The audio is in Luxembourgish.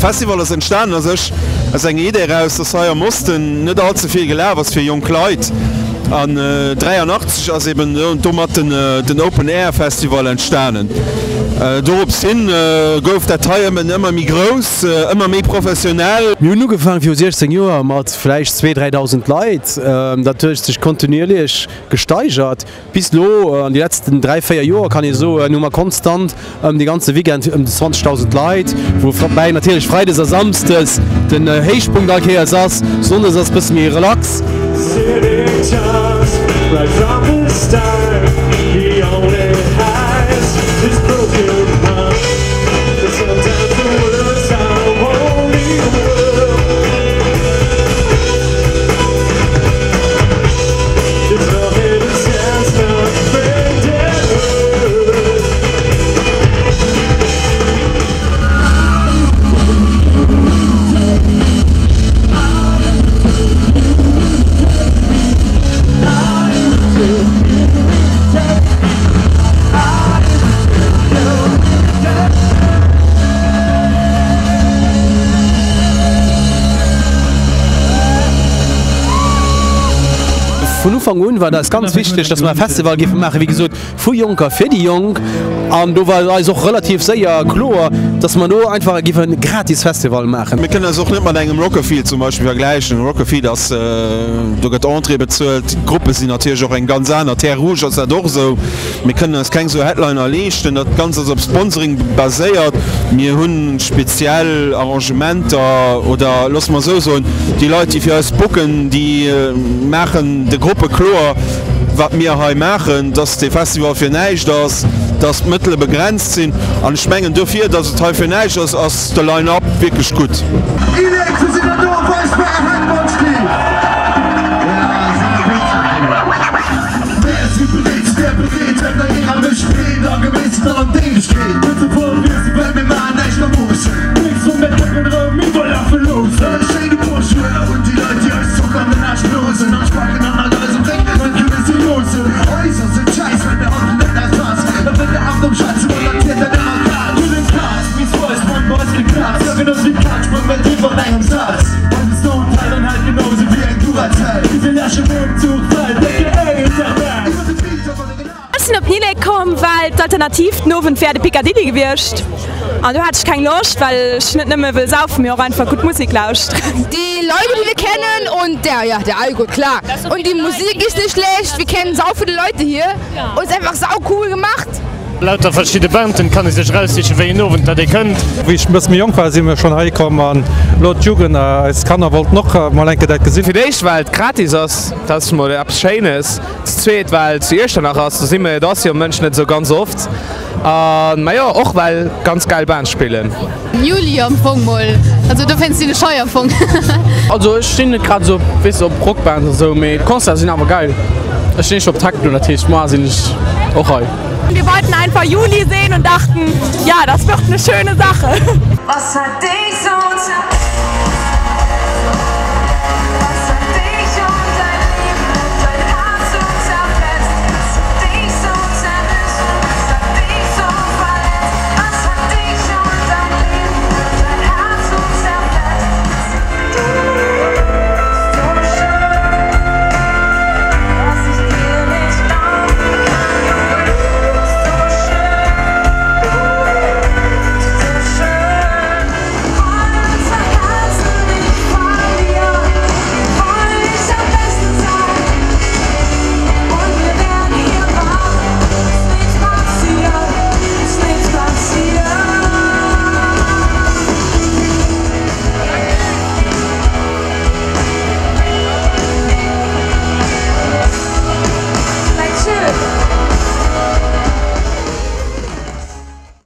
Festival ass entstanen a sech aus enger Idee eraus, dass hei am Osten net all ze vill gelaf ass fir jonk Leit. An 83 ass eben domat den Open Air Festival entstanen. Dorops hin gouf dat hei ëmmer ëmmer méi grouss, ëmmer méi professionell. Mir hunn ugefaangen viru 16 Joer mat vläicht 2.000, 3.000 Leit. Dat huet sech kontinuierlech gesteigert bis elo. An déi letzten 3, 4 Joer kann ee soen, hu mer konstant ëm de ganze Weekend ëm déi 20.000 Leit, woubäi natierlech Freides a Samsdes den Héichpunkt all Kéiers ass. Sonndes ass e bësse méi relax. Vun Ufank un war et eis ganz wichteg, dass mer e Festival géife maachen, wéi gesot, Vu Jonker fir déi Jonk. An do war eis och relativ séier kloer, dass mer do einfach géife e gratis Festival maachen. Mir kënnen eis och net mat engem Rockerfield zum Beispill vergläichen. Rockerfield ass, do gëtt Entrée bezuelt, d'Gruppe sinn natierlech och eng ganz aner. Terres Rouges ass dat och esou. Mir kënnen eis keng esou Headliner leeschten. Dat Ganzt ass op Sponsoring baséiert. Mir hu speziell Arrangementer oder loosse mer esou soen, déi Leit, déi fir eis booken, déi maachen de Gruppe kloer, wat mir hei maachen, dass dee Festival fir näischt ass, dass d'Mëttele begrenzt sinn. An ech mengen dofir, dass et hei fir näischt ass, ass de Line-up wierklech gutt. Ech sinn op Nilek komm, well d'Alternativ den Owend wär de Picadilly gewiescht an do hat ech keng Loscht, well ech net nëmme wëll saufen, mee och einfach gutt Musek lauschteren. Die Leute die wir kennen und der ja der Alkohol klar und die Musik ist nicht schlecht, wir kennen sau viele Leute hier und ist einfach sau cool gemacht. Lauter verschidde Banden, kann ee sech eraussichen wéi een Owend dat ee kënnt. Wéi ech e bësse méi jonk war, si mir schonn hei komm an elo d'Jugend, eis Kanner wollten och mol eng Kéier dat gesinn. Fir d'éischt well et gratis ass, dat ass mol eppes Schéines. Zweet well et zu Iechternach ass, do si mir, et ass jo Mënsch net esou ganz oft an majo och well ganz geil Bands spillen. Juli am Fong mol, also dowéinst sinn ech hei am Fong. Also ech stinn net grad esou op, weess de, op Rockbands an esou, mee d'Concerten sinn awer geil. Ech stinn éischter op Techno, dat heescht moar sinn ech och hei. Wir wollten einfach Juli sehen und dachten, ja, das wird eine schöne Sache. Was hat dich so.